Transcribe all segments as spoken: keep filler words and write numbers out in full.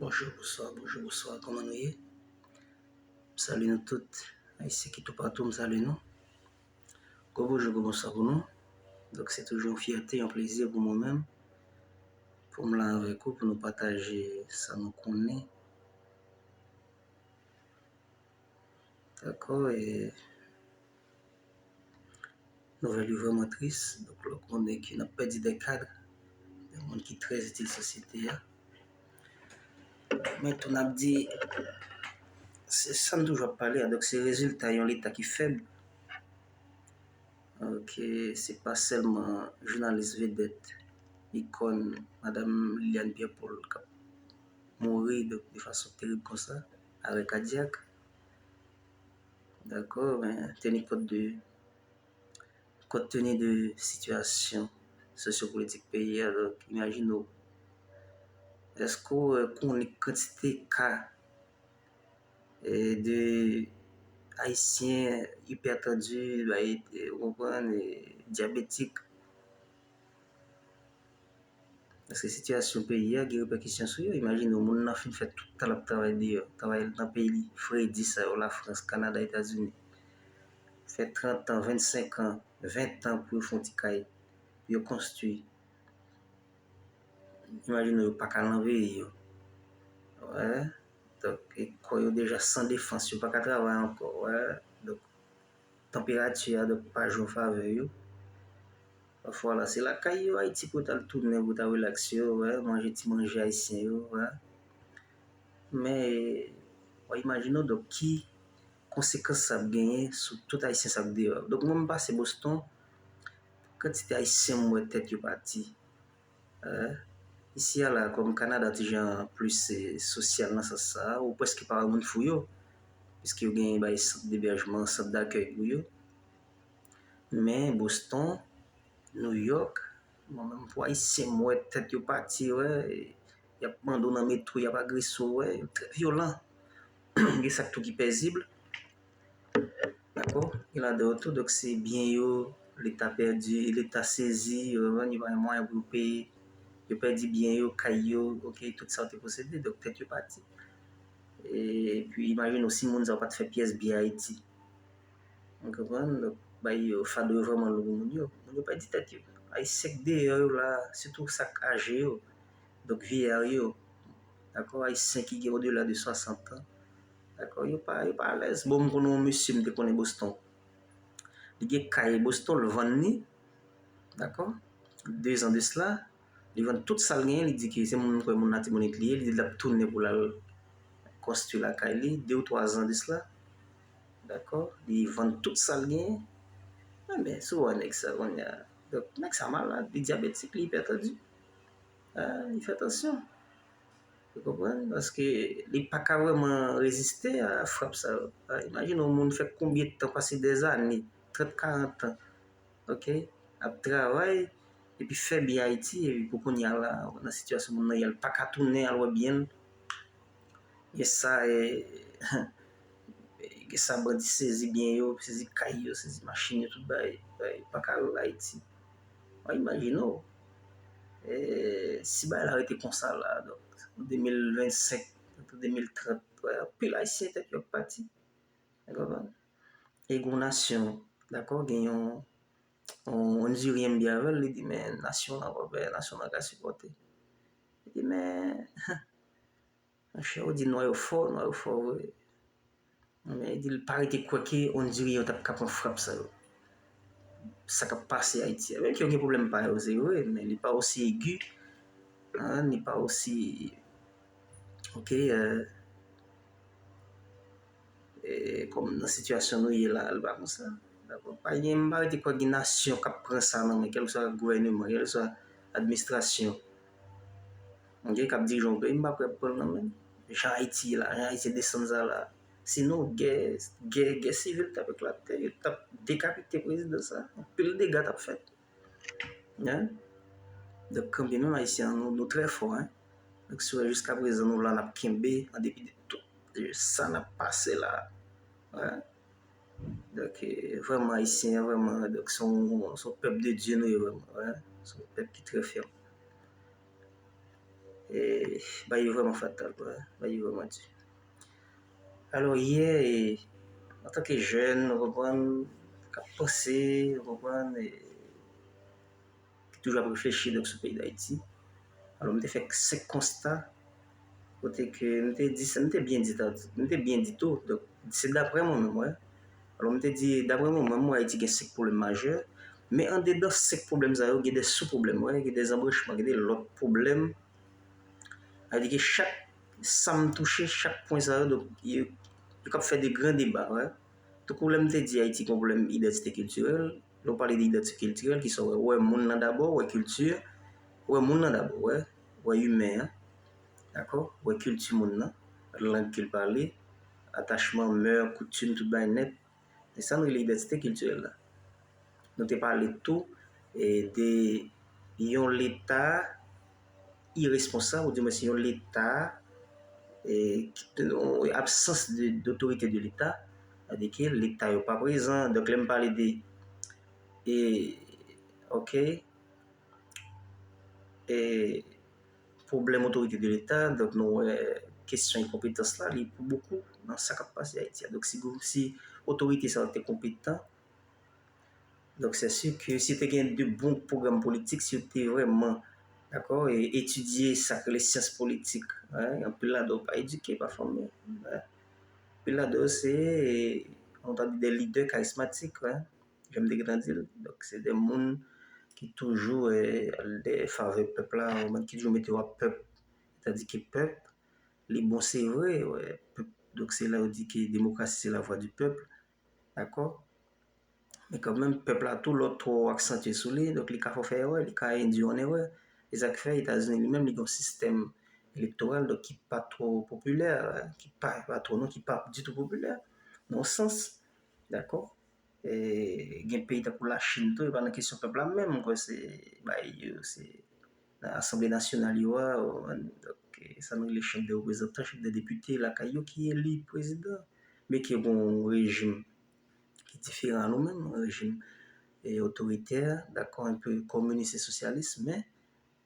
Bonjou, bonswa, bonjou, bonswa, kòman nou ye? M salye nou tout, Ayisyen ki toupatou, m salye nou. Gwo bonjou, gwo bonswa pou nou. Donk, se toujou yon fyète, yon plezi pou mwen menm, pou m la avèk ou, pou nou pataje sa nou konnen. Dakò, e nouvèl yo vrèman tris. Donk, lè w konnen ke n ap pèdi de kad, de moun ki trè itil sosyete a. Men tou n ap di, se sa n toujou ap pale a, donk se rezilta yon Leta ki fèb. Ok, se pa sèlman jounalis vedèt, ikòn, Madanm Liliane Pierre Paul k ap mouri, donk, de fason terib konsa, arè kadyak. Dakò, men teni kont de, kont teni de sitiyasyon sosyopolitik peyi a, donk, imajine w, èske w, eh, konnen kantite ka, eh, de Ayisyen ipètandi, bay, eh, ou konprann, eh, dyabetik, Paske sitiyasyon peyi a gen repèkisyon sou yo. Imajine w, moun nan fin fè tout tan l ap travay deyò, travay nan peyi li, fredi sa yo, Lafrans, Kanada, Etazini. Fè trant an, vennsenk an, ven tan pou yo fè yon ti kay, pou yo konstwi. Imajine w, yo pa ka al nan peyi yo. Wè. Donk, e kò yo deja san defans, yo pa ka travay ankò. Wè. Donk, tanperati a, donk, pa jwe an favè yo. Pafwa la, se lakay yo Ayiti pou yo t al tounen, pou yo t al rilaks yo, wè, manje ti manje ayisyen yo, wè. Men, w a imajine w, donk, ki konsekans sa ap genyen sou tout Ayisyen sa ap deyò. Donk, mwen, m pase Boston, kantite Ayisyen m wè tèt yo pati. Eh, isi a la, kòm Kanada ti jan plis, eh, sosyal nan sans sa, ou prèske pa wè moun fou yo, piske yo gen bay sant debèjman, sant dakèy pou yo. Men Boston, New York, mwen menm pou Ayisyen, m wè tèt yo pati, wè, y ap mande w nan metwo, y ap agrese w, wè, yo trè vyolan. Gen sa k tou ki pezib. Dakò? Gen ladan yo tou, donk se byen yo, Leta pèdi, Leta sezi, yo konprann, yo pa gen mwayen pou yo peye, yo pèdi byen yo, kay yo, ok, tout sa yo te posede, donk tèt yo pati. Epi imajine w si moun sa yo pa t fè pyès byen Ayiti. Ou konprann? Donk, bay yo, fado yo vrèman lou pou moun yo. Moun yo pèdi tèt yo. Ayisyen k deyò yo la, sitou sa k aje yo. Donk, vyeyar yo. Dakò? Ayisyen ki gen odela de swasant an. Dakò? Yo pa, yo pa alèz. Bon, m konnen yon mesye m te konnen Boston. Li gen kay Boston, l vann li. Dakò? De zan de sila, li vann tout sa l genyen, li di ke se moun, m kwè moun Latibonit li ye, li di l ap tounen pou l al konstwi lakay li, de ou twa zan de sila. Dakò? Li vann tout sa l genyen. Enben, si w wè nèg sa kounye a, donk, nèg sa malad, li dyabetik, li ipètandi. Ah, li fè tansyon. Ou konprann? Paske li pa ka vrèman reziste a frap sa yo. Ah, imajine yon moun fè konbyen tan, pase dèzane, trant, karant an, ok, ap travay, epi fè byen Ayiti, epi pou kounye a la, nan sitiyasyon moun nan ye a, l pa ka tounen al wè byen l. Gen sa, eh, gen sa bandi sezi byen yo, sezi kay yo, sezi machin yo, tout bagay, bagay, pa ka al Ayiti. Mwen imajine w, eh, si bagay la rete konsa la, donk, an de mil vennsenk, an de mil trant, wè, anpil Ayisyen tèt yo ap pati. Ou konprann? E gen yon nasyon, dakò, gen yon, yon, yon Nizeryen m byen avè l, li di, men nasyon an, konpè, nasyon an ka sipòte. Li di, men, monchè, ou di nwa yo fò, nwa yo fò vre. Men li di l pa rete kwè ke Ondiryen yo t ap ka pran frap sa yo. Sa k ap pase Ayiti a. Menm ke yo gen pwoblèm pa yo, se vre, men li pa osi egi, hein, li pa osi, ok, euh, e kòm nan sitiyasyon nou ye la, li pa konsa. Dakò? Pa gen, m pa rete kwè gen nasyon k ap pran sa nan men, kèlkeswa gouvèneman, kèlkeswa administrasyon. Ok, k ap dirije yon peyi, m pa kwè y ap pran l nan men l. Jan Ayiti ye la, jan Ayiti desann sa la. Sinon, gè, gè, gè sivil t ap eklate, yo t ap dekapite prezidan sa. Anpil dega t ap fèt. Hein? Donk, kanmenm, Ayisyen an, nou, nou trè fò, hein. Donk, si w wè jiskaprezan nou la, n ap kenbe, an depi de tout, de sa n ap pase la. Hein? Donk, eh, vrèman, Ayisyen an, vrèman, donk, se yon, se yon pèp de Dye nou ye vrèman, hein. Se yon pèp ki trè fèm. E, bagay yo vrèman fatal, vre. Bagay yo vrèman di. Alò, yè, e, antanke jèn, ou konprann, k ap panse, ou konprann, e, ki toujou ap reflechi, donk, sou peyi Dayiti. Alò, m te fè senk konsta, kote ke m te di sa, m te byen di, ta- m te byen di tou. Donk, se daprè mwen menm, wè. Alò, m te di, daprè mwen menm, wè, Ayiti gen senk pwoblèm majè. Men andedan senk pwoblèm sa yo, gen de sou pwoblèm, wè, gen de zanbranchman, gen de lòt pwoblèm. Sa vle di ke chak sa m touche, chak pwen sa yo, donk, yo, yo k ap fè de gran deba, wè. Tankou lè m te di Ayiti gen yon pwoblèm idantite kiltirèl, lè w pale de idantite kiltirèl, kisa w wè? Ou wè moun nan dabò, ou wè kilti, ou wè moun nan dabò, wè, ou wè imen an, dakò? Ou wè kilti moun nan, lang ke l pale, atachman, mè, koutim, tout bagay nèt. E sa n rele idantite kiltirèl la. Nou te pale tou, e, de yon Leta iresponsab, oudimwen se yon Leta, e, ki, yon absans de, dotorite de Leta, sa vle di ke Leta yo pa prezan. Donk, lè m pale de, e, ok, e, pwoblèm otorite de Leta, donk nou wè kesyon enkonpetans la, li pou bokou nan sa k ap pase Ayiti a. Donk, si, si otorite sa yo te konpetan, donk, se si ke si te gen de bon pwogram politik, si yo te vrèman, dakò, e etidye sa k rele syans politik, en, anpil ladan yo pa edike, pa fòme, en. Anpil ladan yo se, nou ta di, de lidè karismatik, en, jan m te gentan di l. Donk, se de moun ki toujou, e, de favè pèp la, ou menm ki toujou mete w ap pèp, sètadi ke pèp, li bon, se vre, wè, pèp, donk, se la yo di ke demokrasi, se la vwa di pèp, dakò? Men kanmenm, pèp la tou, lè w twò aksantye sou li, donk, li ka fè w fè erè, li ka endui an erè. E sa k fè Etazini li menm, li gen yon sistèm elektoral, donk, ki pa twò popilè, ki pa, pa twò non, ki pa ditou popilè, nan yon sans, dakò? E, gen peyi tankou Lachin tou, e pa nan kesyon pèp la menm, m kwè se, bay yo, se nan Asanble Nasyonal yo a, donk, e, sa nou rele Chanm de Reprezantan, Chanm de Depite, lakay yo ki eli prezidan. Men ke gen yon rejim ki diferan a nou menm, yon rejim, e, otoritè, dakò, enpe kominis e sosyalis, men,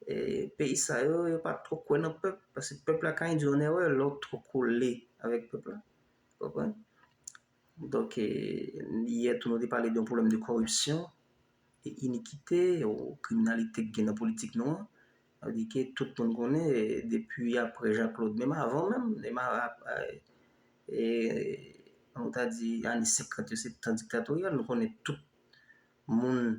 e, peyi sa yo, yo pa twò kwè nan pèp, paske pèp la ka endui an erè lè w twò kole avèk pèp la. Ou konprann? Donk, e, yè tou nou te pale de yon pwoblèm de kòripsyon e inikite, ou kriminalite k gen nan politik nou an. Sa vle di ke tout moun konnen, e, depi apre Jean Claude, menm avan menm, menm a- a- e, nou ta di ane senkant yo, se tan diktatoryal, nou konnen tout moun,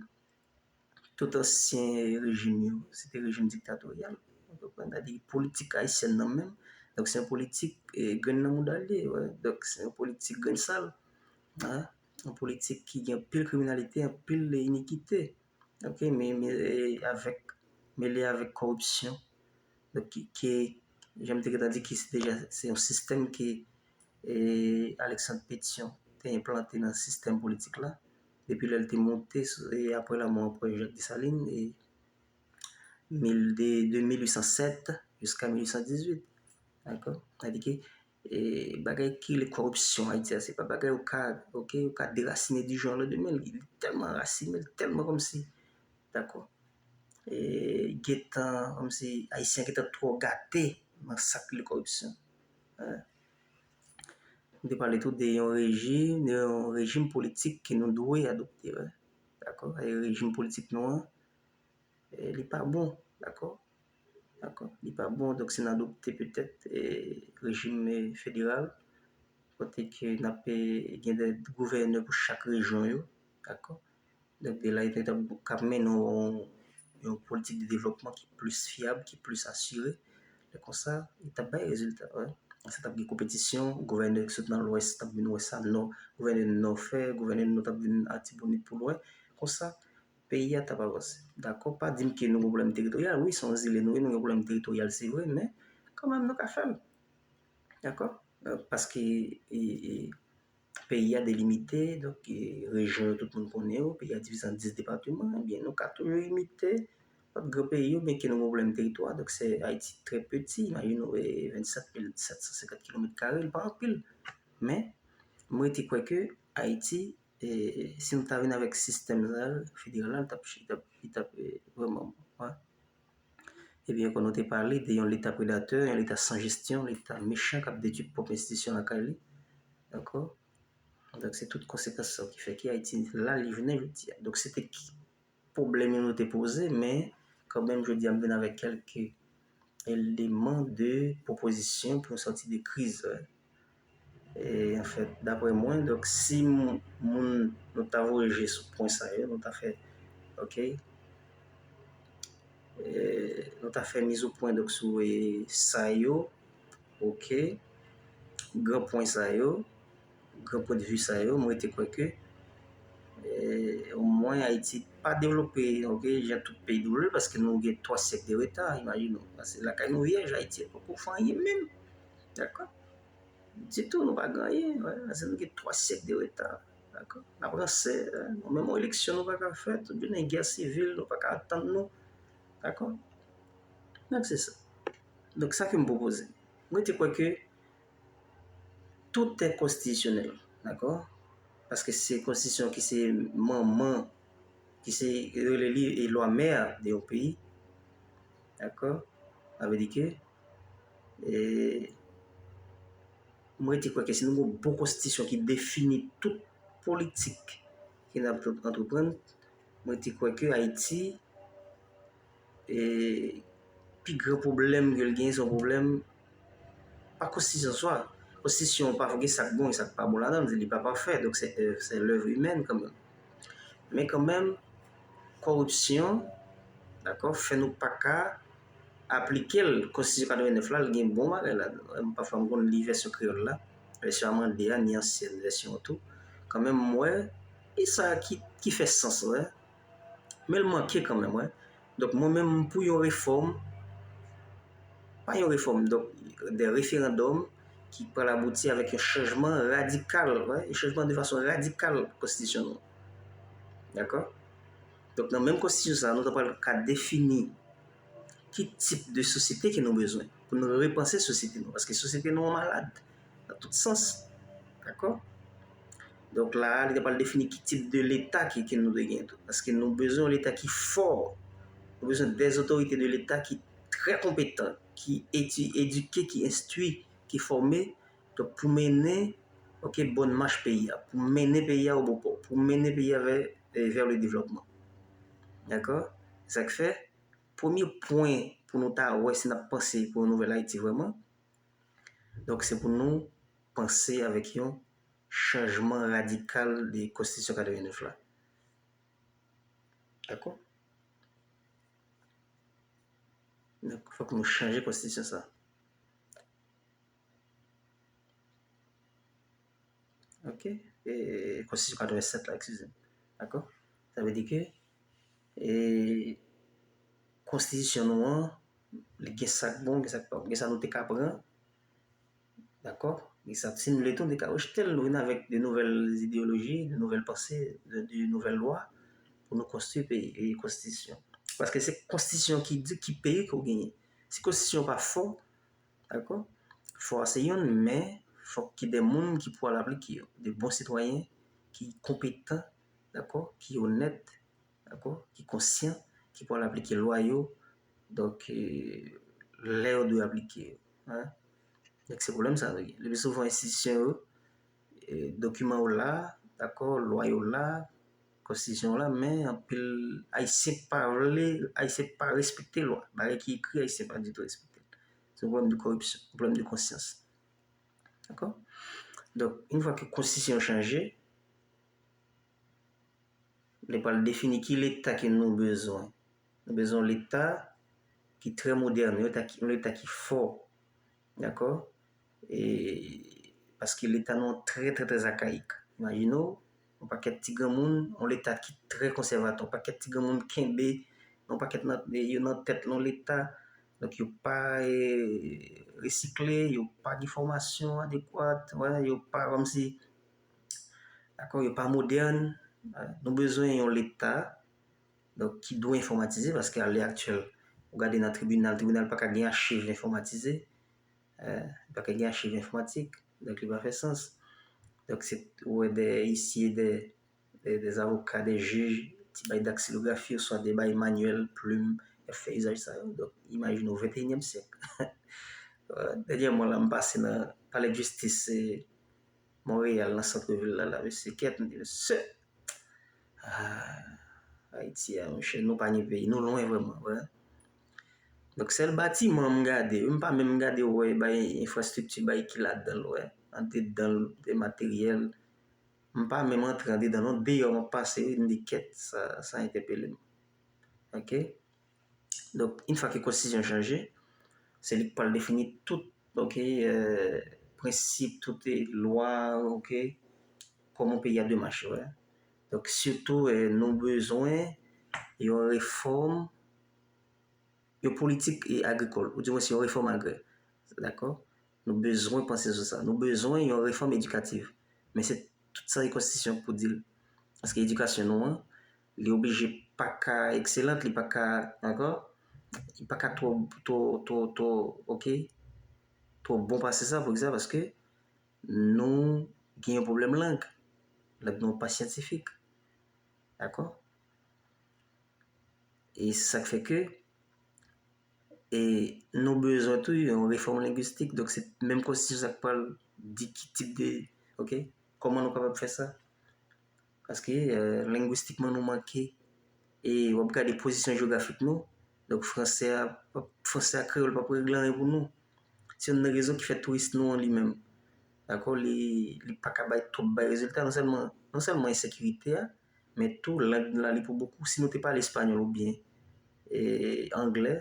tout ansyen rejim yo, se te rejim diktatoryal. Ou konprann? Sa vle di politik ayisyèn nan menm, donk, se yon politik, e, grenn nan mouda l ye, wè. Donk, se yon politik grenn sal, en, yon politik ki gen anpil kriminalite, anpil inikite. Ok, men, men, e, avèk, mele avèk kòripsyon. Donk, ki, ki, jan m te gentan di, ki se deja, se yon sistèm ke, e, Alexandre Pétion te enplante nan sistèm politik la. Depi lè l te monte, sou- e apre lanmò Anperè Jacques Dessalines, e mil, de, de mil uit san sèt jiska mil uit san dizuit. Dakò? Sa vle di ke, e, bagay ki rele kòripsyon Ayiti a, se pa bagay ou ka, ok, ou ka derasinen di jou an landemen. Li tèlman anrasinen, li tèlman kòmsi, dakò? E, gentan, kòmsi Ayisyen gentan twò gate nan sa k rele kòripsyon. Hein? Nou te pale tou de yon rejim, de yon rejim politik ke nou dwe adopte, wè. Dakò? E rejim politik nou an, e, li pa bon, dakò? Dakò? Li pa bon, donk si n adopte petèt, e, rejim, e, federal, kote ke n ap, e, gen de gouvènè pou chak rejyon yo, dakò? Donk, de la, li t ap, k ap mennen yon, yon politik de devlopman ki plis fyab, ki plis asire. Lè konsa, li t ap bay rezilta, wè. Sa t ap gen konpetisyon, gouvènè ki sot nan Lwès t ap vin wè sa Nò, gouvènè Nò fè, gouvènè Nò t ap vin Atibonit pou l wè. Konsa, peyi a t ap avanse. Dakò, pa di m ke nou gen pwoblèm teritoryal. Wi, se yon zile nou ye, nou gen pwoblèm teritoryal, se vre, men kanmenm nou ka fè l. Dakò? Euh, paske, e, e, peyi a delimite, donk, e, rejyon yo tout moun konnen yo, peyi a divize an dis depatman, ebyen, nou ka toujou imite lòt gran peyi yo, byenke nou gen pwoblèm teritwa, donk se Ayiti trè peti, imajine w, e, vennsèt mil sèt san senkant kilomèt kare, li pa anpil. Men, mwen rete kwè ke Ayiti, e, si nou ta vin avèk sistèm sa, federal la, li t ap, li t ap, li t ap, e, vrèman bon, wè. Epi Yè kon nou te pale de yon leta predatè, yon leta san jesyon, yon leta mechan k ap detwi pwòp enstitisyon lakay li. Dakò? Donk, se tout konsekans sa ki fè ke Ayiti la li jounen jodi a. Donk, se te ki pwoblèm yo nou te poze, men kanmenm, jodi a, m vin avèk kèlke eleman de pwopozisyon pou nou sòti de kriz, wi. E, anfèt, daprè mwen, donk, si moun, nou ta voye je sou pwen sa yo, nou ta fè, oke, e, nou ta fè mizopwen, donk, sou, e, sa yo, oke, gran pwen sa yo, gran pwendvi sa yo, mwen rete kwè ke, e, omwen Ayiti pa devlope, oke, jan tout peyi devlope, paske nou gen twa syèk de reta, imajine w. Paske lakay nou vyèj, Ayiti poko fè anyen menm. Dakò? Ditou, nou pa gen anyen, wi, paske nou gen twa syèk de reta. Dakò? N ap ranse, wi. Menm yon eleksyon nou pa ka fè, tout jounen gè sivil, nou pa ka antann nou. Dakò? Donk, se sa. Donk, sa ke m pwopoze. Mwen te kwè ke tout est constitutionnel, dakò? Paske se konstitisyon ki se manman, ki se, yo rele li, e, lwa mè de yon peyi, dakò? Sa vle di ke, e, mwen te kwè ke si nou gen yon bon konstitisyon ki defini tout politik ke n ap antreprann, mwen te kwè ke Ayiti, e, pi gran pwoblèm ke l genyen, se yon pwoblèm pa konstitisyon swa. Konstitisyon pa gen sa k bon e sa k pa bon ladan l, li pa pafè, donk se, se lèv imèn kanmenm. Men kanmenm, kòripsyon, dakò, fè nou pa ka aplike l. Konstitisyon katrevennèf la, l gen bon bagay ladan l. Pafwa, m konn li vèsyon kreyòl la, vèsyon amande a, ni ansyèn vèsyon an tou. Kanmenm, m wè, e sa ki, ki fè sans, wè. Men l manke kanmenm, wè. Donk, mwen menm, m pou yon refòm, pa yon refòm, donk, de referandòm ki pral abouti avèk yon chanjman radikal, wè, yon chanjman de fason radikal konstitisyon nou. Dakò? Donk, nan menm konstitisyon sa a, nou ta pral ka defini ki tip de sosyete ke nou bezwen pou nou repanse sosyete nou, paske sosyete nou an malad nan tout sans. Dakò? Donk, la a, li ta pral defini ki tip de leta ke, ke nou dwe gen tou, paske nou bezwen yon leta ki fò. Nou bezwen des autorités de l'État ki trè konpetan, ki edi-, edike, ki enstwi, ki fòme, donk, pou mennen, oke, bòn mach peyi a, pou mennen peyi a o bon pò, pou mennen peyi a vè, vè le devlòpman. Dakò? Se sa k fè, premye pwen pou nou ta wè si n ap panse pou yon nouvèl Ayiti vrèman, donk, se pou nou panse avèk yon chanjman radikal de konstitisyon katrevennèf la. Dakò? Donk, fòk nou chanje konstitisyon sa. Oke? E, konstitisyon katrevensèt la, eskize m. Dakò? Sa vle di ke, e, konstitisyon nou an, li gen sa k bon, gen sa k pa bon. Gen sa nou te ka pran. Dakò? Gen sa, si nou vle tou, nou te ka rejte l, nou vin avèk de nouvèl ideyoloji, de nouvèl panse, de, de nouvèl lwa pou nou konstwi peyi, e konstitisyon. Paske se konstitisyon ki di ki peyi ke w genyen. Si konstitisyon pa fò, dakò? Fò a se youn, men fòk gen de moun ki pou al aplike yo, de bon sitwayen ki konpetan, dakò, ki onèt, dakò, ki konsyan, ki pou al aplike lwa yo, donk, e, lè yo dwe aplike yo. Hein? Donk, se pwoblèm sa nou gen. Le pi souvan, enstitisyon yo, e, dokiman yo la, dakò, lwa yo la, konstitisyon yo la, men anpil Ayisyen pa vle, Ayisyen pa respekte lwa. Bagay ki ekri, Ayisyen pa ditou respekte l. Se yon pwoblèm de kòripsyon, yon pwoblèm de konsyans. Dakò? Donk, yon fwa ke konstitisyon an chanje, li pral defini ki leta ke nou bezwen. Nou bezwen yon leta ki trè modèn, yon leta ki, yon leta ki fò. Dakò? E, paske leta nou an trè, trè, trè akayik. Imajine w, yon pakèt ti granmoun, yon leta ki trè konsèvatè, yon pakèt ti granmoun kenbe, yon pakèt nan, yo nan tèt yon leta, donk yo pa, e, resikle, yo pa gen fòmasyon adekwat, wè, yo pa kòmsi, dakò, yo pa modèn. Nou bezwen yon leta, donk, ki dwe enfòmatize, paske a lè aktyèl, ou gade nan tribinal, tribinal pa ka gen achiv enfòmatize, eh, li pa ka gen achiv enfòmatik, donk li pa fè sans. Donk, se, ou wè de, isi, de, de, de avoka, de jij, ti bay daksilografi, oswa de bay manyèl, plim, fè izaj sa yo. Donk, imajine w, venteyinyèm syèk. Dènyèman la, m pase nan palè de jistis, e, Monreyal, nan sant vil la, la, mesye, kèt, m di, mesye, ah, Ayiti a, monchè, nou pa gen peyi, nou lwen vrèman, vre. Donk, sèl batiman m gade, m pa menm gade wè bay enfrastrikti, bay ki ladan l, wè. Andedan l, de materyèl. M pa menm antre andedan, non, deyò m ap pase, wi, m di kèt, sa, sa entèpele m. Oke? Donk, yon fwa ke konstitisyon chanje, se li k pral defini tout, oke, euh, prensip, tout, eh, lwa, oke, kòman peyi a demache, wè. Donk, sitou, eh, nou bezwen yon refòm, yon politik, eh, agrikòl, ou di mwen se yon refòm agrè. Dakò? Nou bezwen panse sou sa. Nou bezwen yon refòm edikatif. Men se tout sa e konstitisyon pou di l. Paske edikasyon nou an, li oblije pa ka ekselant, li pa ka, dakò? Li pa ka twò, twò, twò, twò, oke? Twò bon pase sa, pou egzanp, paske nou gen yon pwoblèm lang. Lang nou pa syantifik. Dakò? E se sa k fè ke, e nou bezwen tou yon refòm lengwistik. Donk, se menm konstitisyon sa k pral di ki tip de, oke, kòman nou kapab fè sa. Paske, euh, lengwistikman, nou manke. E w ap gade pozisyon jewografik nou. Donk, fransè a, fransè a, kreyòl p ap regle anyen pou nou. Se youn nan rezon ki fè touris nou an li menm, dakò, li, li pa ka bay twòp bay rezilta. Non sèlman, non sèlman ensekirite a, men tou lang la li pou bokou. Si nou te pale espanyòl oubyen, eh, anglè,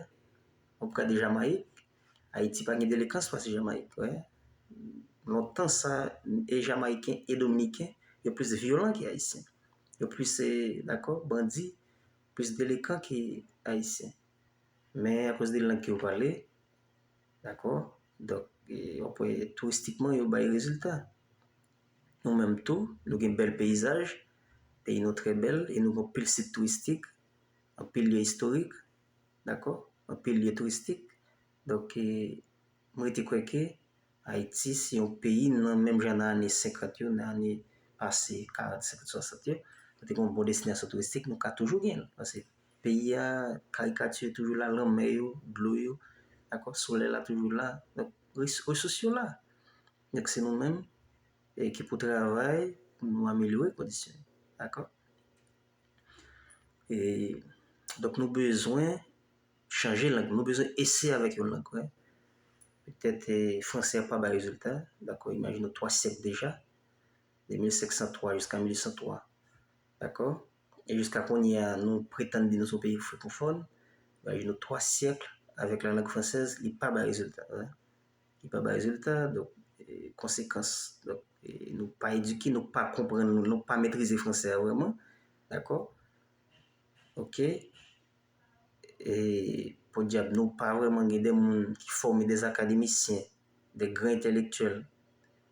w ap gade Jamayik, Ayiti pa gen delenkan pase Jamayik, wè. Lontan sa, e Jamayiken e Dominiken, yo plis vyolan ke Ayisyen. Yo plis, eh, dakò, bandi, plis delenkan ke Ayisyen. Men akoz de lang ke yo pale, dakò, donk, eh, w ap wè touristikman yo bay rezilta. Nou menm tou, nou gen bèl peyizaj, peyi nou trè bèl, e nou gen anpil sit touristik, anpil lye istorik, dakò, anpil lye touristik. Donk, eh, m rete kwè ke Ayiti se yon peyi nan menm jan nan ane senkant yo, nan ane pase, karant, senkant, swasant yo, nou te gen yon bon destinasyon touristik, nou ka toujou gen l. Paske peyi a, karikati yo toujou la, lanmè yo, dlo yo, dakò, solèy la toujou la. Donk, res-, resous yo la. Donk, se nou menm, eh, ki pou travay pou nou amelyore kondisyon yo. Dakò? E, donk, nou bezwen chanje lang. Nou bezwen eseye avèk yon lang, wè. Petèt, eh, fransè a pa bay rezilta. Dakò, imajine w twa syèk deja. De mil senk san twa jiska mil uit san twa. Dakò? E jiska kounye a, nou pretann di nou se yon peyi frankofòn. Imajine w twa syèk avèk la lang fransèz, li pa bay rezilta, wè. Li pa bay rezilta, donk, eh, konsekans. Donk, eh, nou pa edike, nou pa konprann, nou, nou pa metrize fransè a vrèman. Dakò? Oke? E, podyab, nou pa vrèman gen de moun ki fòme, de akademisyen, de gran entèlektyèl,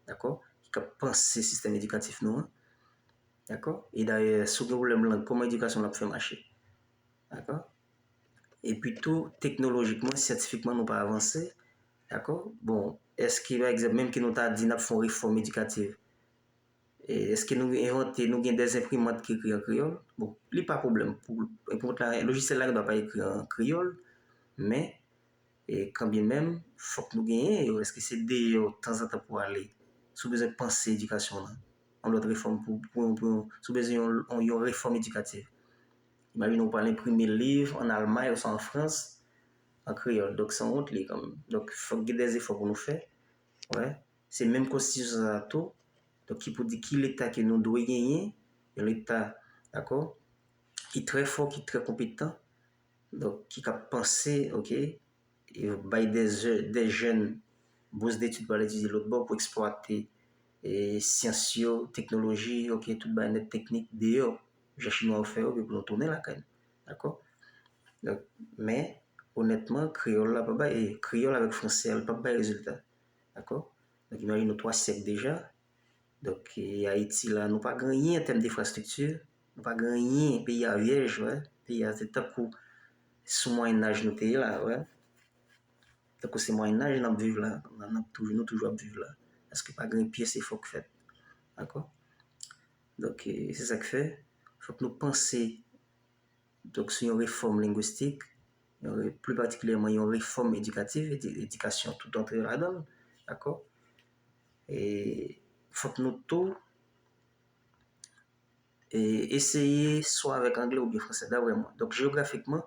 dakò? Ki ka panse sistèm edikatif nou an. Dakò? E dayè, si w gen pwoblèm lang, kòman edikasyon w ap fè mache? Dakò? Epi tou, teknolojikman, syantifikman, nou pa avanse. Dakò? Bon, èske, pa egzanp, menm ke nou ta di n ap fè yon refòm edikatif, e, èske nou envante, nou gen de enprimant ki ekri an kreyòl? Bon, li pa pwoblèm. Pou enprimant la, lojisyèl la gendwa pa ekri an kreyòl, men, e, kanbyenmenm, fòk nou genyen yo. Èske se deyò tanzantan pou ale? Si w bezwen panse edikasyon lan, yon lòt refòm pou, pou, pou, si w bezwen yon, yon, yon refòm edikatif. Imajine w pral enprime liv ann Almay oswa an Frans an kreyòl. Donk, se yon wont li kanmenm. Donk, fòk gen de zefò pou nou fè. Wè. Se menm konstitisyon sa a tou. Donk, ki pou di ki Leta ke nou dwe genyen, yon Leta, dakò, ki trè fò, ki trè konpetan, donk, ki ka panse, oke, e bay de, de jèn bous detid pou al etidye lòt bò pou eksplwate, e, syans yo, teknoloji, oke, tout bagay nèt teknik deyò, jan chinwa yo fè yo, epi pou nou tounen lakay nou. Dakò? Donk, men, onètman, kreyòl la pa bay, e, kreyòl avèk fransè a, l p ap bay rezilta. Dakò? Donk, imajine w twa syèk deja. Donk, e, Ayiti la, nou pa gen anyen an tèm de enfrastrikti. Nou pa gen anyen, peyi a vyèj, wè. Peyi a se tankou sou Mwayenaj nou te ye la, wè. Tankou se Mwayenaj n ap viv la, n ap toujou, nou toujou ap viv la. Paske pa gen pyès efò k fèt. Dakò? Donk, e, se sa k fè, fòk nou panse, donk, sou yon refòm lengwistik, yon re- pli patikilyèman yon refòm edikativ, edi- edikasyon tout antre ladan l, dakò? E fòk nou tou e eseye swa avèk anglè oubyen fransè, daprè mwen. Donk, jeyografikman,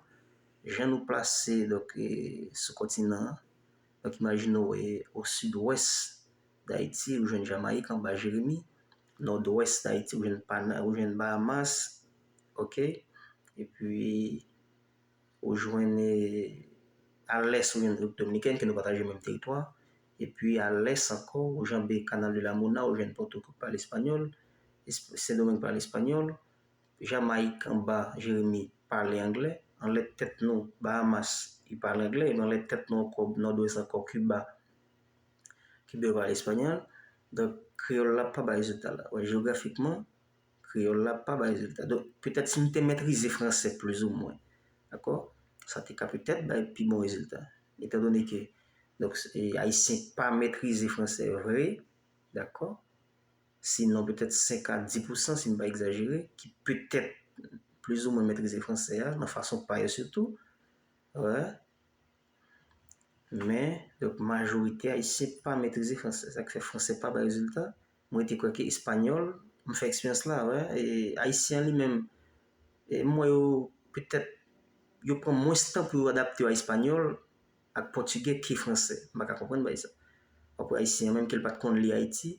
jan nou plase donk, e, sou kontinan an, donk, imajine w e, o sidwès Dayiti, ou jwenn Jamayik anba Jeremi, nòdwès Dayiti, ou jwenn Pana, ou jwenn Bahamas, oke? Epi, ou jwenn e, a lès, ou jwenn Repiblik Dominikèn, ke nou pataje menm teritwa. Epi, a lès ankò, ou janbe Canal de la Mona, ou jwenn Pòtoprens pale espanyòl, Esp- Sendomeng pale espanyòl, Jamayik anba Jeremi pale anglè, anlè tèt nou, Bahamas, li pale anglè, epi anlè tèt nou ankò, nòdwès ankò, Kiba, Kiba yo pale espanyòl. Donk, kreyòl la pa bay rezilta la. Wè, jeyografikman, kreyòl la pa bay rezilta. Donk, petèt si m te metrize fransè plizoumwen, dakò? Sa te ka petèt bay pi bon rezilta. Etandone ke, donk, e, Ayisyen pa metrize fransè vre, dakò? Sinon, petèt senk a dis pousan, si m pa egzajere, ki petèt plizoumwen metrize fransè a, nan fason pa yo sitou. Wè. Men, donk, majorite Ayisyen pa metrize fransè. Sa k fè fransè pa bay rezilta. Mwen te kwè ke espanyòl, m fè eksperyans la, wè. E Ayisyen an li menm, e m wè yo, petèt, yo pran mwens tan pou yo adapte yo a espanyòl ak pòtigè ke fransè. M pa ka konprann bagay sa. W ap wè Ayisyen an, menm ke l pa t konn li Ayiti,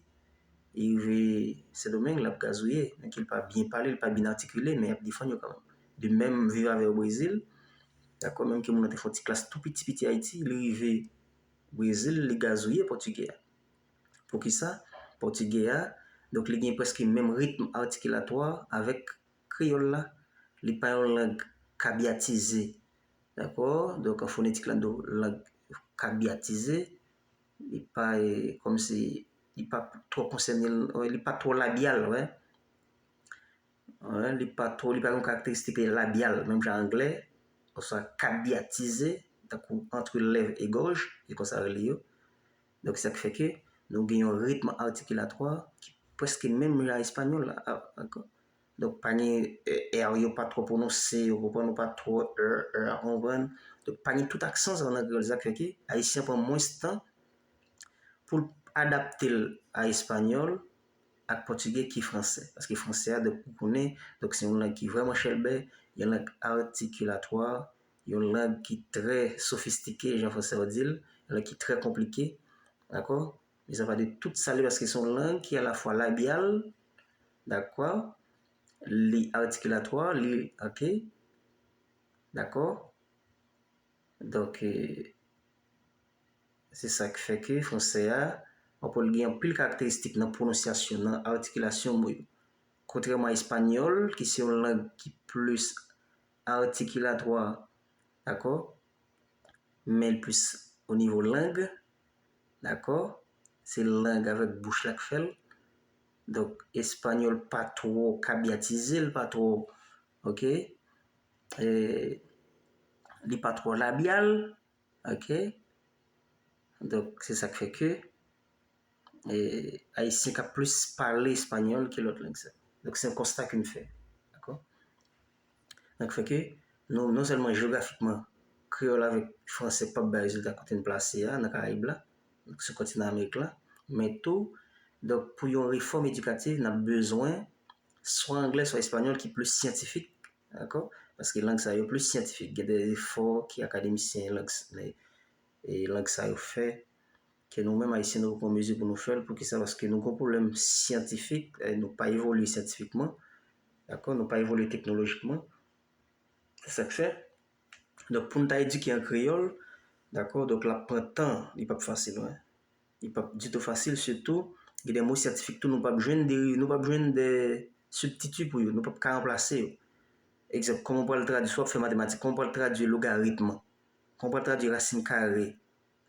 li rive Sendomeng, l ap gazouye, men ke l pa byen pale, l pa byen atikile, men y ap defann yo kanmenm. De menm, viv avè yo Brezil, dakò, menm ke moun nan te fè yon ti klas tou piti piti Ayiti, li rive Brezil, li gazouye pòtigè a. Poukisa? Pòtigè a, donk, li gen prèske menm ritm atikilatwa avèk kreyòl la. Li pa yon lang kabyatize, dakò? Donk, an fonetik la, nou di w lang kabyatize, li pa, e, kòmsi, li pa twò konsène, li pa twò labyal, wè. Wè, li pa twò, li pa gen yon karakteristik labyal, menm jan anglè, oswa kabyatize, tankou entre lèvres et gorge, se konsa yo rele yo. Donk, sa k fè ke nou gen yon ritm atikilatwa ki prèske menm jan espanyòl la, a, dakò? Donk, pa gen, e, R yo pa twò pwononse, ou konprann, ou pa twò, e, e, konprann. Donk, pa gen tout aksan sa yo nan kreyòl, sa k fè ke Ayisyen pran mwens tan pou l adapte l a espanyòl ak pòtigè ki fransè. Paske fransè a, donk, ou konnen, donk, se yon lang ki vrèman chèlbè, yon lang atikilatwa, yon lang ki trè sofistike, jan fransè yo di l, yon lang ki trè konplike, dakò? Mizapa de tout sa li, paske se yon lang ki alafwa labyal, dakò? Li atikilatwa, li, oke? Dakò? Donk, e, se sa k fè ke fransè a, w ap wè l gen anpil karakteristik nan pwononsyasyon, nan atikilasyon mo yo. Kontrèman a espanyòl, ki se yon lang ki plis atikilatwa, dakò? Men l plis o nivo lang, dakò? Se lang avèk bouch la k fè l. Donk, espanyòl pa twò kabyatize, l pa twò, oke? E, li pa twò labyal, oke? Donk, se sa k fè ke, e, Ayisyen ka plis pale espanyòl ke lòt lang sa. Donk, se yon konsta ke m fè. Dakò? Donk, fè ke nou, non sèlman jeyografikman, kreyòl avèk fransè p ap bay rezilta kote n plase a, nan Karayib la, sou kontinan Amerik la, men tou, donk, pou yon refòm edikativ, n ap bezwen swa anglè, swa espanyòl ki plis syantifik, dakò? Paske lang sa yo plis syantifik. Gen de efò ke akademisyen lang, e, lang sa yo fè, ke nou menm Ayisyen, nou poko an mezi pou nou fè l. Poukisa? Paske nou gon pwoblèm syantifik, e, nou pa evolye syantifikman, dakò? Nou pa evolye teknolojikman. Se sa k fè. Donk, pou n ta edike an kreyòl, dakò? Donk, l ap pran tan, li p ap fasil, wi. Li p ap ditou fasil, sitou, gen de mo syantifik tou, nou p ap jwenn de, nou p ap jwenn de sibtiti pou yo, nou p ap ka ranplase yo. Egzanp, kòman w pral tradui, si w ap fè matematik, kòman w pral tradui logaritm? Kòman w pral tradui rasin kare?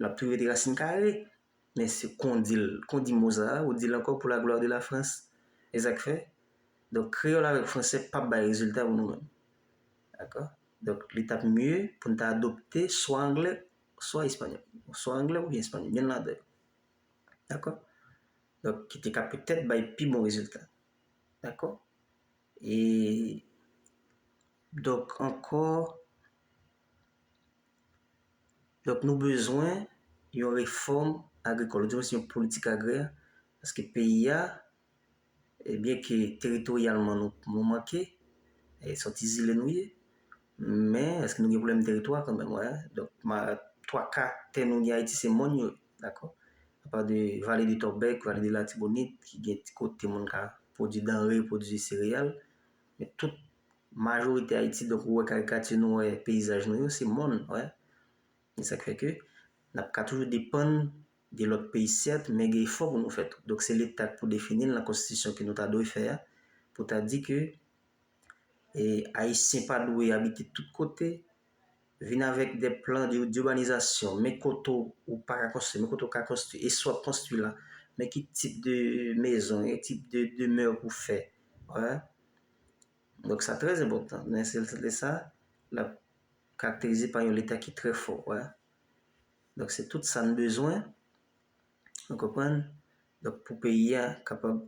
L ap toujou rete rasin kare. Men se kon w di l, kon w di mo sa a, ou di l ankò pour la gloire de la France. E sa k fè? Donk, kreyòl avèk fransè p ap bay rezilta pou nou menm. Dakò? Donk, li t ap mye pou n ta adopte swa anglè, swa espanyòl. Swa anglè oubyen espanyòl. Youn ladan yo. Dakò? Donk, ki te ka petèt bay pi bon rezilta. Dakò? E, donk, ankò, Donk, nou bezwen yon refòm agrikòl, oudimwens yon politik agrè, paske peyi a, e byen ke teritoryalman nou, nou manke, e se yon ti zile nou ye, men èske nou gen pwoblèm teritwa kanmenm, wè. Donk, ma, twa ka tè nou gen Ayiti se mòn yo, dakò? Apa de Vale de Tòbèk, Vale de Latibonit, ki gen ti kote moun ka pwodui danre, pwodui sereyal, men tout majorite Ayiti, donk ou wè karikati nou, wè peyizaj nou yo, se mòn, wè. E sa k fè ke n ap ka toujou depann de lòt peyi, sèt, men gen efò pou nou fè tou. Donk, se Leta k pou defini l nan konstitisyon ke nou ta dwe fè a, pou ta di ke e, Ayisyen pa dwe abite tout kote, vin avèk de plan de, d'urbanisation, men kote ou pa ka konstwi, men kote ou ka konstwi, e sa w ap konstwi la, men ki tip de mezon, ki tip de demè pou fè. Wè. Donk, sa trè enpòtan. Men se lè sa, l ap karakterize pa yon Leta ki trè fò. Wè. Donk, se tout sa n bezwen. Ou konprann? Donk, pou peyi a kapab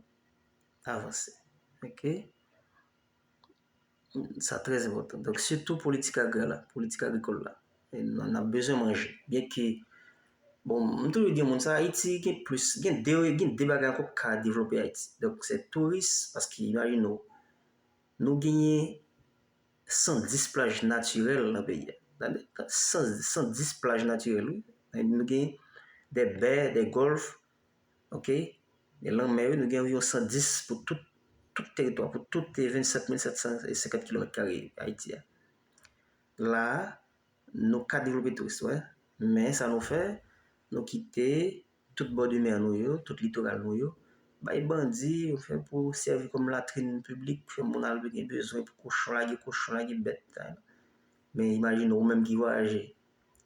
avanse. Oke? Sa trè enpòtan. Donk, sitou politik agrè la, politik agrikòl la. E n, n ap bezwen manje. Byen ke, bon, m toujou di moun sa, Ayiti gen plis, gen de, gen de bagay ankò k ka devlope Ayiti. Donk, se touris, paske imajine w, nou genyen san dis plaj natirèl nan peyi a. Tande, san, san dis plaj natirèl, wi. Nou gen de bè, de gòlf, oke? E lanmè, wi, nou gen anviwon san dis pou tout, tout teritwa, pou tout vennsèt mil sèt san senkant kilomèt kare Ayiti a. La a, nou ka devlope touris, wè. Men sa nou fè, nou kite tout bò de mè nou yo, tout litoral nou yo, bay bandi, yo fè pou sèvi kòm latrin piblik, fè moun al gen bezwen pou kochon, lage kochon, lage bèt. Men imajine ou menm ki vwayaje,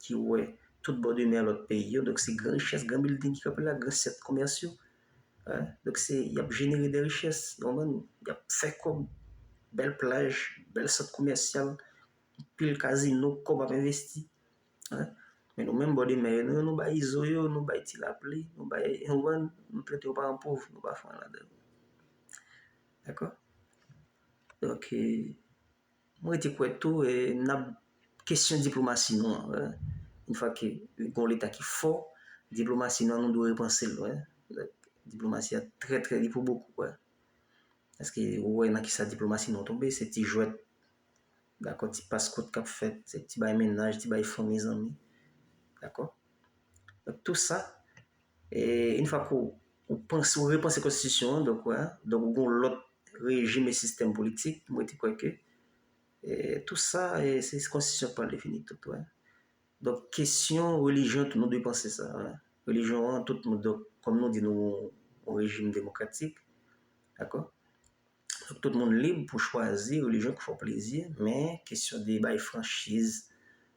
ki wè tout bò de mè lòt peyi yo, donk se gran richès, gran bilding ki kanpe la, gran sant komès yo. Hein? Donk se, y ap jenere de richès, w konprann? Y ap fè kòb, bèl plaj, bèl sant komèsyal, pil kazino, kòb ap envesti. Hein? Men nou menm bò de mè yo, nou, nou bay izo yo, nou bay ti lapli, nou bay, w konprann? Nou trete yo paran pòv, nou pa fè anyen ladan yo. Dakò? Donk, e, mwen rete kwè tou, e, n ap kesyon diplomasi nou an, wè. Yon fwa ke gon Leta ki fò, diplomasi nou an, nou dwe repanse l, wè. Donk, diplomasi a trè, trè, li pou bokou, wè. Paske ou wè nan kisa diplomasi nou an tonbe, se ti jwèt, dakò, ti pas kout k ap fèt, se ti bay mennaj, ti bay fanmi, zanmi, dakò? Donk, tou sa, e, yon fwa ke w, ou panse, ou repanse konstitisyon an, donk, wè, donk, ou gon lòt rejim e sistèm politik, mwen te kwè ke, e, tou sa, e, se konstitisyon k pral defini tout, wè. Donk, kesyon relijyon tou, nou dwe panse sa, wè. Relijyon an, tout moun, donk, kòm nou di nou yon rejim demokratik, dakò? Donk, tout moun lib pou chwazi relijyon ki fè w plezi, men kesyon de bay franchiz,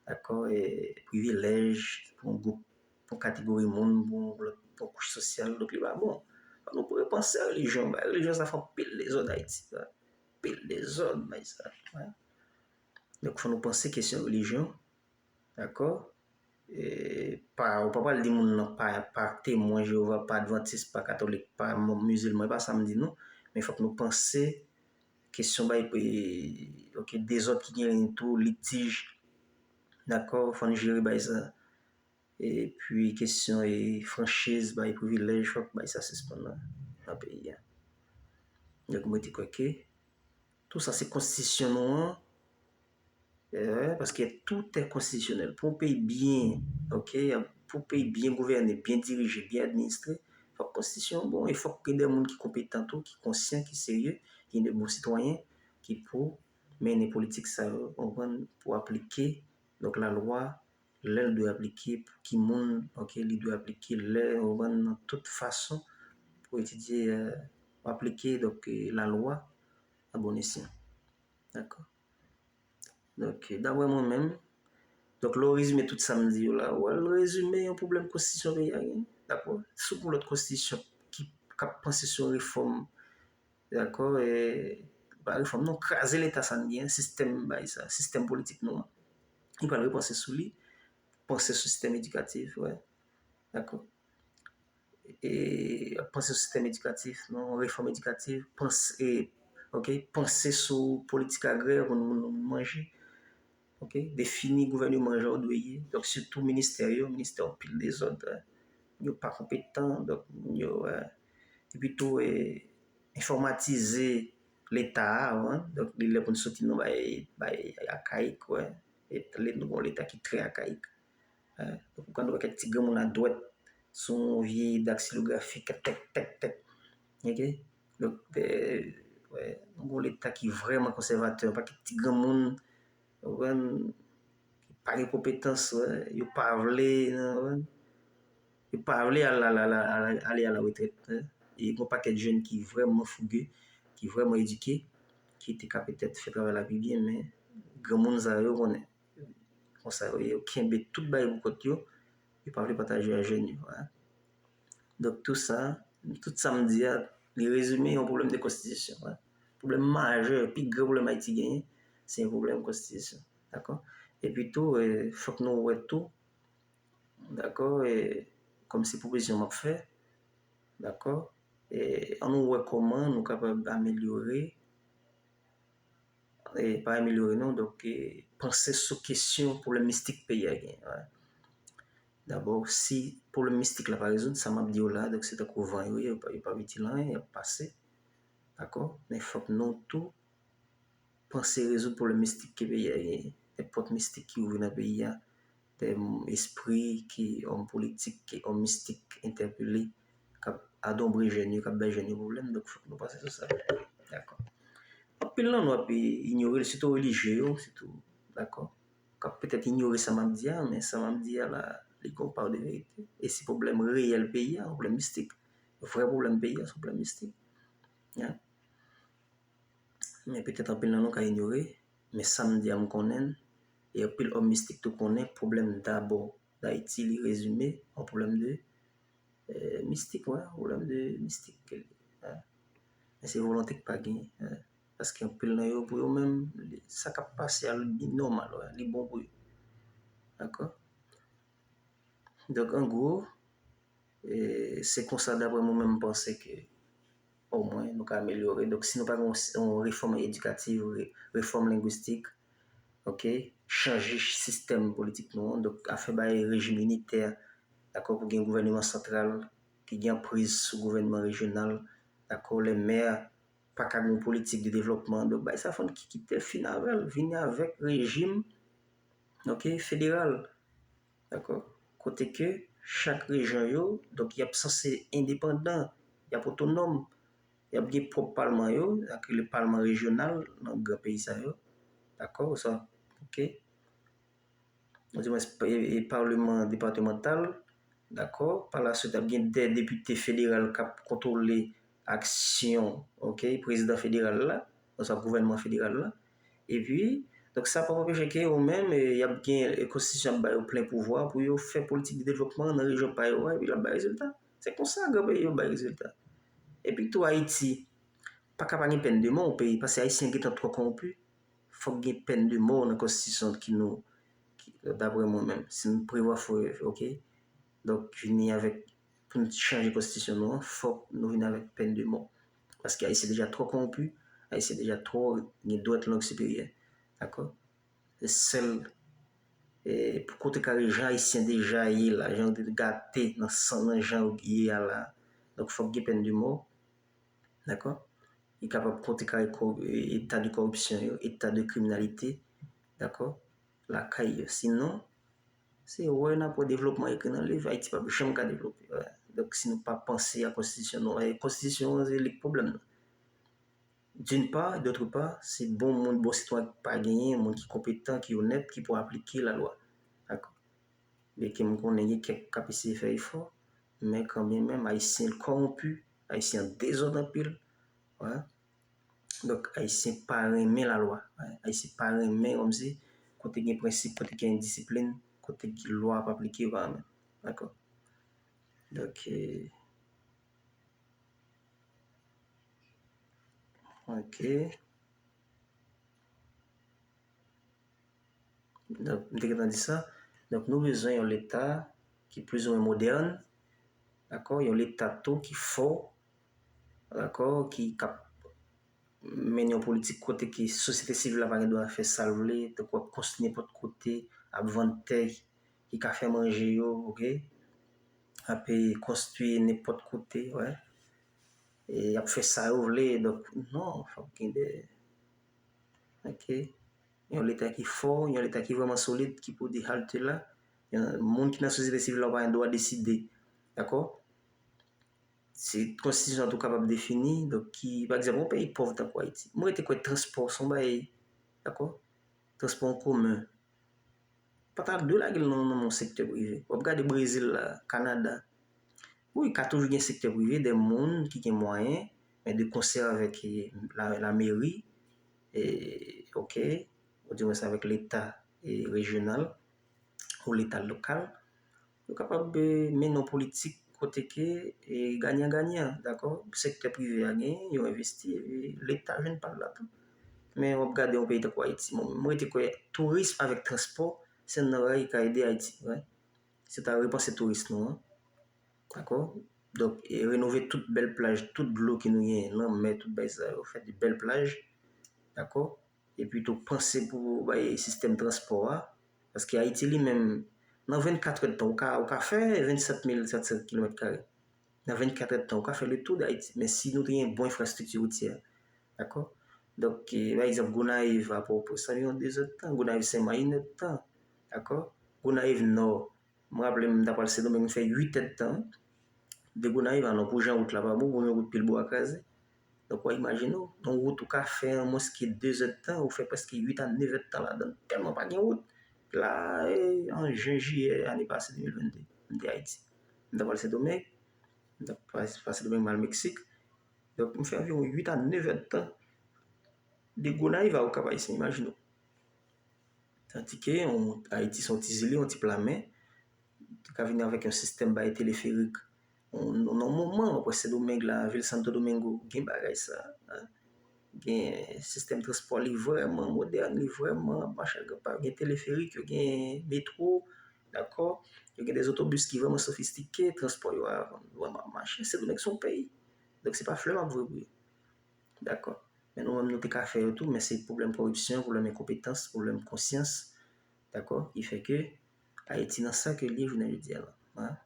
dakò, e, privilèj pou yon gwoup, pou yon kategori moun, pou yon lòt, pou yon kouch sosyal, donk li pa bon. Fò nou repanse relijyon, bay relijyon sa fè anpil dezòd Ayiti, sa. Anpil dezòd, bay sa. Wè. Donk, fò nou panse kesyon relijyon, dakò? E, pa, ou pa pral di moun nan pa, pa Temwen Jewova, pa Advantis, pa Katolik, pa mizilman, e pa sa m di non. Men fòk nou panse kesyon bay, e, oke, dezòd ki genyen tou, litij, dakò, fò n jere bay sa. Epi kesyon, e, franchiz, bay privilèj, fòk bay sa sispann nan, nan peyi a. Donk, mwen te kwè ke tou sa se konstitisyon nou an, e, paske tout est constitutionnel. Pou yon peyi byen, oke, pou yon peyi byen gouvène, byen dirije, byen administre, fòk konstitisyon an bon, e fòk gen de moun ki konpetan tou, ki konsyan, ki serye, ki de bon sitwayen, ki pou mennen politik sa yo, konprann, pou aplike, donk, lalwa, lè l dwe aplike, pou ki moun, oke, li dwe aplike, lè, konprann, nan tout fason, pou etidye, e, aplike, donk, e, lalwa a bon esyan. Dakò? Donk, daprè mwen menm, donk, lè w rezime tout sa m di yo la, w al rezime yon pwoblèm konstitisyon peyi a genyen. Dakò? Si w gon lòt konstitisyon ki, k ap panse sou yon refòm, dakò, e, pa refòm, non, kraze Leta sa n genyen, sistèm bay sa, sistèm politik nou an. Li pral repanse sou li, panse sou sistèm edikatif, wè. Dakò? E, panse sou sistèm edikatif, non, refòm edikatif, panse, e, oke, panse sou politik agrè pou nou, nou manje. ok, defini gouvèneman jan w dwe ye. Donk, sitou ministè yo, ministè anpil dezòd, eh, yo pa konpetan, donk, moun yo, eh, epi tou, eh, enfòmatize Leta a, wi. Donk, li lè pou n soti nan bay, bay akayik, wi. E lè nou gon Leta ki trè akayik. Eh, donk, ou ka nou wè kèk ti granmoun a dwèt sou yon vye daksilografi, tèk, tèk, tèk, tèk. Ok? Donk, eh, wè, nou gon Leta ki vrèman konsèvatè, yon pakèt ti granmoun, ou konprann, ki pa gen konpetans, wè, yo pa vle, nan, wè, yo pa vle al, al, al, al, ale a la retrèt, wè. E gon pakèt jèn ki vrèman fouge, ki vrèman edike, ki te ka petèt fè travay la pi byen, men granmoun sa yo konnen. Konsa yo ye, yo kenbe tout bagay pou kont yo, yo pa vle pataje a jèn yo, wè. Donk, tou sa, tout sa m di a, li rezime yon pwoblèm de konstitisyon, wè. Pwoblèm majè, pi gran pwoblèm Ayiti genyen, se yon pwoblèm konstitisyon, dakò? Epi tou, eh, fòk nou wè tou, dakò, eh, kòm se pwopozisyon m ap fè, dakò? Eh, ann nou wè kòman nou kapab amelyore, eh, pa amelyore non, donk, eh, panse sou kesyon pwoblèm mistik peyi a genyen, wè. Dabò, si pwoblèm mistik la pa rezoud, sa m ap di yo la, donk se tankou van yo ye, yo pa, yo pa itil anyen, y ap pase, dakò? Men fòk nou tou panse rezoud pwoblèm mistik ke peyi a genyen. Nenpòt mistik ki ouvri nan peyi a, de espri ki òm politik, ki òm mistik entèpele, k ap adanbri jèn yo, k ap bay jèn yo pwoblèm. Donk, fòk nou panse sou sa. Dakò. Anpil nan nou ap inyore l, sitou relijye yo, sitou, dakò, k ap petèt inyore sa m ap di a, men sa m ap di a la, li gon pa de verite. E se pwoblèm reyèl peyi a, pwoblèm mistik. Vrè pwoblèm peyi a, se pwoblèm mistik. Ya. Men petèt anpil nan nou ka inyore, men sa m di a m konnen l, e anpil òm mistik tou konnen, pwoblèm dabò d Ayiti, li rezime an pwoblèm de, eh, mistik, wè, pwoblèm de mistik ke li ye, wè. Men se volonte k pa genyen, wè. Paske anpil nan yo, pou yo menm, li, sa k ap pase a, li nòmal, wè, li bon pou yo. Dakò? Donk, an gwo, e, se konsa, daprè mwen menm, m panse ke omwen nou ka amelyore. Donk, si nou pa gen yon, yon refòm edikativ, re-, refòm lengwistik, ok, chanje sistèm politik nou an, donk, afè bay rejim initè, dakò, pou gen gouvèneman santral ki gen anpriz sou gouvèneman rejyonal, dakò, lè mè pa ka gen yon politik de devlòpman, donk, bay sa fò n ki-, kite l fin avè l, vini avèk rejim, ok, federal. Dakò? Kote ke chak rejyon yo, donk, y ap sanse endepandan, y ap otonòm, y ap gen pwòp palman yo, sa k rele palman rejyonal nan gran peyi sa yo. Dakò? Sa, ok. Ou di mwen, e, e, palman depatmantal, dakò? Pa la swit, ap gen de depite federal k ap kontwole aksyon, ok, prezidan federal la, oswa gouvènman federal la. Epi, donk, sa p ap anpeche ke yo menm, e, y ap gen, e, konstitisyon ap ba yo plen pouvwa pou yo fè politik de devlopman nan rejyon pa yo a, epi l ap bay rezilta. Se konsa gran peyi yo bay rezilta. Epi tou, Ayiti pa ka pa gen pèn de mò, yon peyi, paske Ayisyen gentan twò kòwonpi. Fòk gen pèn de mò nan konstitisyon ki nou, ki, daprè mwen menm, si nou prevwa fò, ok? Donk, vini avèk, pou n chanje konstitisyon nou an, fòk nou vin avèk pèn de mò. Paske Ayisyen deja twò kòwonpi, Ayisyen deja twò gen dwèt lang siperyè. Dakò? Se sèl, e, pou kote kare jan Ayisyen deja ye la, jan yo te gate nan san, nan jan yo ye a la. Donk, fòk gen pèn de mò. Dakò? Li kapab kontrekare kò-, eta de kòripsyon yo, eta de kriminalite. Dakò? Lakay yo. Sinon, se wè n ap wè devlopman ekri nan liv, Ayiti p ap janm ka devlope. Wè. Donk, si nou pa panse a konstitisyon nou, e konstitisyon an, se li k pwoblèm nan. D'une part, d'autre part, se bon moun, bon sitwayen ki pa genyen, moun ki konpetan, ki onèt, ki pou aplike lalwa. Dakò? Byenke m konnen gen kèk k ap eseye fè efò, men kanmenm, Ayisyen kòwonpi, Ayisyen an dezòd anpil. Wè. Donk, Ayisyen pa renmen lalwa. Wè. Ayisyen pa renmen, kòmsi, kote gen prensip, kote gen disiplin, kote lwa ap aplike, yo pa renmen. Dakò? Donk, e, ok. Donk, m te gentan di sa. Donk, nou bezwen yon Leta ki plizoumwen modèn, dakò? Yon Leta tou ki fò, dakò? Ki k ap mennen yon politik kote ke sosyete sivil la pa gen dwa fè sa l vle, tankou ap konstwi nenpòt kote, ap vann tè ki ka fè manje yo, oke? Ap e, konstwi nenpòt kote, wè. E y ap fè sa yo vle, donk, non, fòk gen de, oke? Yon Leta ki fò, yon Leta ki vrèman solid, ki pou di halte la. Yon moun ki nan sosyete sivil la, ou pa gen dwa deside, dakò? Se konstitisyon an tou kapab defini, donk, ki, pa egzanp, yon peyi pòv tankou Ayiti. Mwen rete kwè transpò se yon bagay, dakò? Transpò an komen. Pa ta dwe lage l nan, nan men yon sektè prive. W ap gade Brezil la, Kanada. Wi, ka toujou gen sektè prive, de moun ki gen mwayen, men de konsè avèk, e, la, lameri, e, oke, ou di mwen sa avèk Leta, e, rejyonal ou Leta lokal, yo kapab, e, mennen yon politik kote ke, e, ganyan ganyan, dakò? Sektè prive a genyen, yo envesti, e, Leta jwenn pa l la tou. Men w ap gade yon peyi tankou Ayiti, mwen, mwen rete kwè tourism avèk transpò, se youn nan bagay ki ka ede Ayiti, wè. Se ta repanse touris nou an, dakò? Donk, e, renove tout bèl plaj, tout dlo ke nou genyen, lanmè, tout bagay sa yo, fè de bèl plaj, dakò? Epi tou panse pou bay sistèm transpò a, paske Ayiti li menm, nan vennkat èdtan, ou ka, ou ka fè vennsèt mil sèt san kilomèt kare. Nan vennkat èdtan, ou ka fè le tour de Ayiti. Men si nou te gen bon enfrastrikti woutyè, dakò? Donk, e, pa egzanp, Gonayiv, apre w pran sa, yon dezèdtan, Gonayiv Senmak, inèdtan, dakò? Gonayiv Nò, mwen raple m, m ta pral Sendomeng, m fè uit èdtan, wi. De Gonayiv a Nò, pou jan wout la pa bon, pou jan wout pil bwa kraze. Donk, w a imajine w, yon wout ou ka fè an mwens ke dezèdtan, ou fè prèske uit a nevèdtan ladan l, tèlman pa gen wout. La, e, an jen, jiyè, ane pase, de mil vennde, m te Ayiti. M t ap al Sendomeng, m t ap pase, pase Sendomeng, m al Meksik. Donk, m fè anviwon uit a nevèdtan de Gonayiv a Okap Ayisyen, imajine w. Tandike, yon, Ayiti se yon ti zile, yon ti pla, men, te ka vini avèk yon sistèm bay teleferik. Yon, yon moman, w ap wè Sendomeng la, vil Santo Domingo, gen bagay sa, en. Gen sistèm transpò, li vrèman modèn, li vrèman ap mache ak pa, gen teleferik, yo gen metwo, dakò? Yo gen de zotobis ki vrèman sofistike, transpò yo a vrèman ap mache. Sendomeng se yon peyi. Donk, se pa flè m ap voye pou yo. Dakò? Men nou menm, nou te ka fè yo tou, men se pwoblèm koripsyon, pwoblèm enkonpetans, pwoblèm konsyans, dakò? Ki fè ke Ayiti nan sa ke l ye jounen jodi a la. Hein?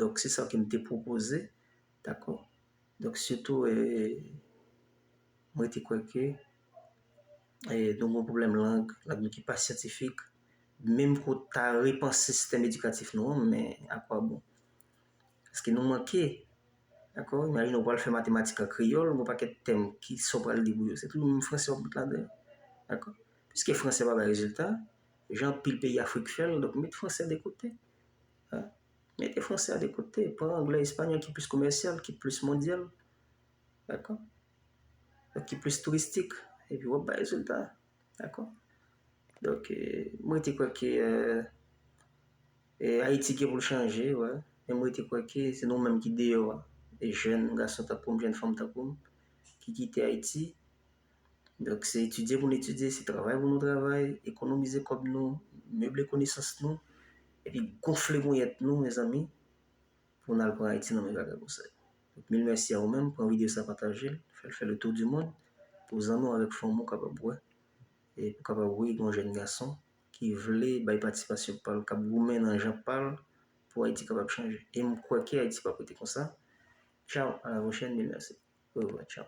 Donk, se sa ke m te pwopoze, dakò? Donk, sitou, e, mwen rete kwè ke, e, nou gen yon pwoblèm lang, lang nou ki pa syantifik, menm ke w ta repanse sistèm edikatif nou an, men a kwa bon? Paske nou manke, dakò? Imajine w pral fè matematik an kreyòl, gen yon pakèt tèm ki sa w pral di pou yo, se toujou menm fransè w ap met ladan yo, dakò? Piske fransè pa bay rezilta, jan anpil peyi Afrik fè l, donk met fransè de kote. Hein? Mete fransè a de kote, pran anglè, espanyòl ki plis komèsyal, ki plis mondyal, dakò? Donk, ki plis touristik, epi w ap bay rezilta, dakò? Donk, e, mwen rete kwè ke, e, e, Ayiti gen pou l chanje, wè. Men mwen rete kwè ke se nou menm ki deyò a. E jèn gason tankou m, jèn fanm tankou m, ki kite Ayiti. Donk, se etidye pou nou etidye, se travay pou nou travay, ekonomize kòb nou, meble konesans nou, epi gonfle ponyèt nou, mezanmi, pou n al pran Ayiti nan men vagabon sa yo. Donk, mil mèsi a ou menm, pran videyo sa, pataje l, fè l fè le tour du monde, pou zanmi w avèk fanmi w kapab wè, e pou kapab wè gen yon jèn gason ki vle bay patisipasyon pa l, k ap goumen nan jan pa l, pou Ayiti kapab chanje. E m kwè ke Ayiti p ap rete konsa. Tchaw, a la pwochèn, mil mèsi. Orevwa, tchaw.